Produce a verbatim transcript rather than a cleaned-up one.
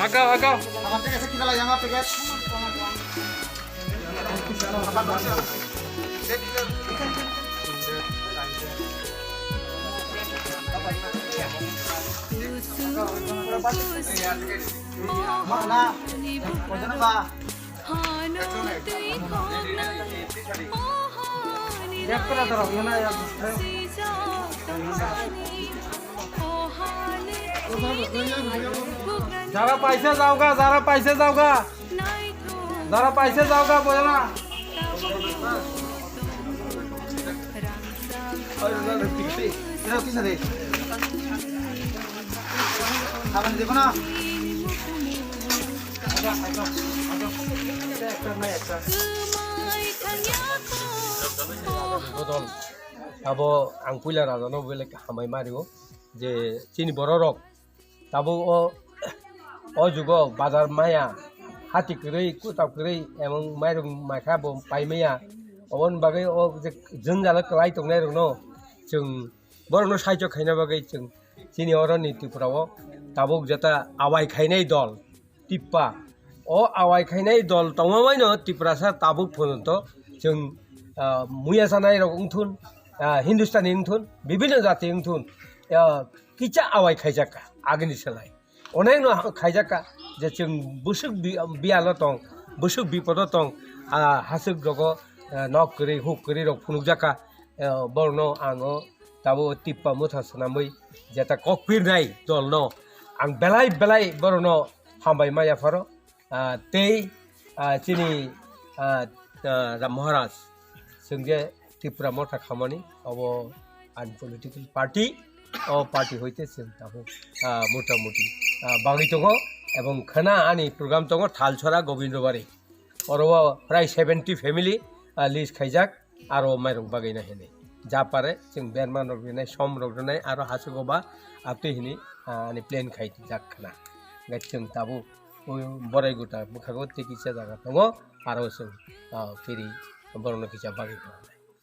Agao, agao. Jara paisa jaoga, jara paisa jaoga. Jara paisa jaoga, boyana. Bodol. Abo ang puila rajano belai hambai mario je chini bororok tabuk o, o jugo bazar maya, hati kwrwi, kutab kwrwi, emang mairung maikha bo paimaya. Oboni bagwi o je jwngjalo kwlai tongnai rokno chwng borokno saichok khaina bagwi chwng chini oroni Tripura o tabuk jeta awai khainai dol Tippa. O awai khainai dol tongma baino Tiprasa tabuk phununto chwng, ah, muya sanai rok wngthun, ah, Hindustani wngthun, bibhinno jati wngthun, ah, kicha awai khaijak kha agini slai. Onekno khaijak kha je chwng bwswk bi-, biyalo tong, bwswk bipodo tong, ah, haswk rogo, ah, nok kwrwi, huk kwrwi rok phunukjak kha. Ah, borokno ang o tabuk Tippa Motha swnamwi jeta kok pirnai dolno ang belai belai borokno hambai ma yapharo. Ah, tei, ah, chini, ah, ah, Ram Maharaj, chwng je Tipra Motha khamani, obo ani political party, o party hoite chwng tabuk, ah, mota moti, ah, bagwi tongo, ebong khana ani program tongo Thalchora Gobindobari. Oro o prai seventy family, ah, list khaijak. Aro mairok bagwi na hinwi. Ja pare, chwng berma rok rinai, som rok rinai, aro haswk o ba, ah, twi hinwi, ah, ani plan khai jak khna. Hwnkhe chwng tabuk, o borai guta bwkhago tei kisa jaga tongo, aro chwng, ah, phiri borokno kisa bagwi tongo.